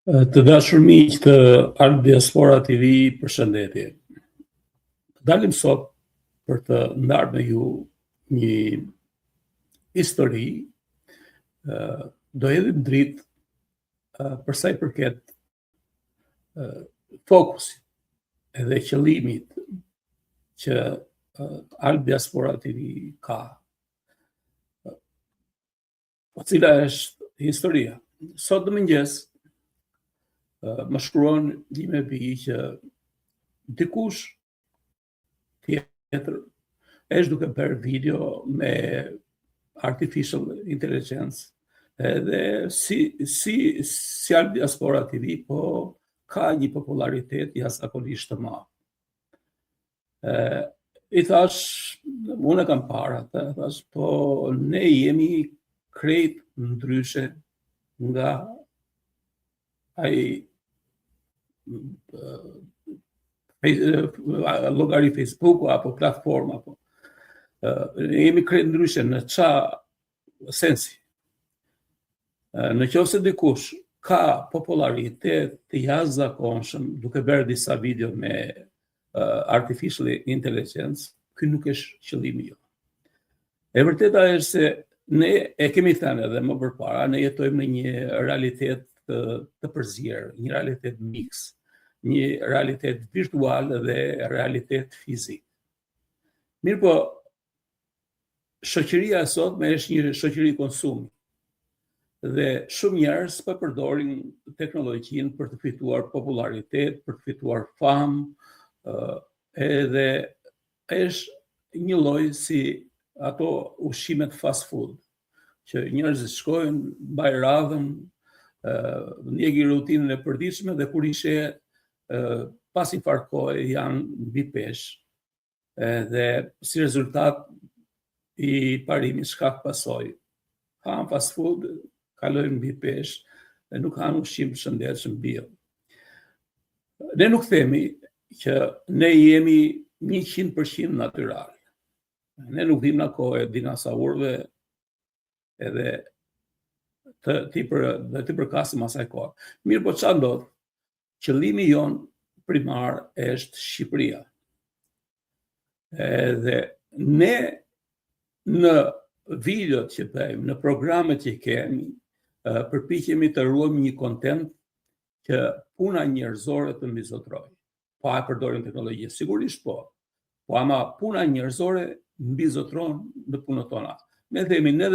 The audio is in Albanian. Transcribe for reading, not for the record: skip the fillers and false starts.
Të dashur miq të Alb Diaspora TV, përshëndetje. Dalim sot për të ndarë me ju një histori, do hedhim dritë për sa i përket fokusit edhe qëllimit që Alb Diaspora TV ka. Po cila është historia? Sot në mëngjes më shkruan ime bijë që dikush tjetër është duke bërë video me artificial intelligence edhe si si si Alb Diaspora TV po ka një popularitet jashtëzakonisht të madh. I thash, unë e kam parë atë, thash, po ne jemi krejt ndryshe nga ai llogari Facebooku apo platforma apo. Ne jemi krejt ndryshe në ça sensi. Në qoftë se dikush ka popularitet të jashtëzakonshëm duke bërë disa video me artificial intelligence, ky nuk është qëllimi jonë. E vërteta është se ne e kemi thënë edhe më përpara, ne jetojmë në një realitet të, të përzier, një realitet mix, një realitet virtual dhe realitet fizik. Mirë po, shoqëria e sotme është një shoqëri konsumi. Dhe shumë njerëz po përdorin teknologjinë për të fituar popularitet, për të fituar famë, edhe është një lloj si ato ushqimet fast food, që njerëzit shkojnë, mbajnë radhën, ndjekin rutinën e përditshme dhe kur i sheh pas një farë kohe janë mbi peshë edhe si rezultat i parimit shkak pasojë. Han fast food, kalojnë mbi peshë dhe nuk hanë ushqim të shëndetshëm bio. Ne nuk themi që ne jemi 100% natyral. Ne nuk vim nga koha e dinosaurëve edhe të ti për dhe t'i përkasim asaj kohe. Mirë, po ça ndodh? Qëllimi jonë primar është Shqipëria. Edhe ne në videot që bëjmë, në programet që kemi, përpiqemi të ruajmë një content që puna njerëzore të mbizotërojë. Po a e përdorim teknologjinë? Sigurisht po. Po ama puna njerëzore mbizotëron në punët tona. Ne themi ne.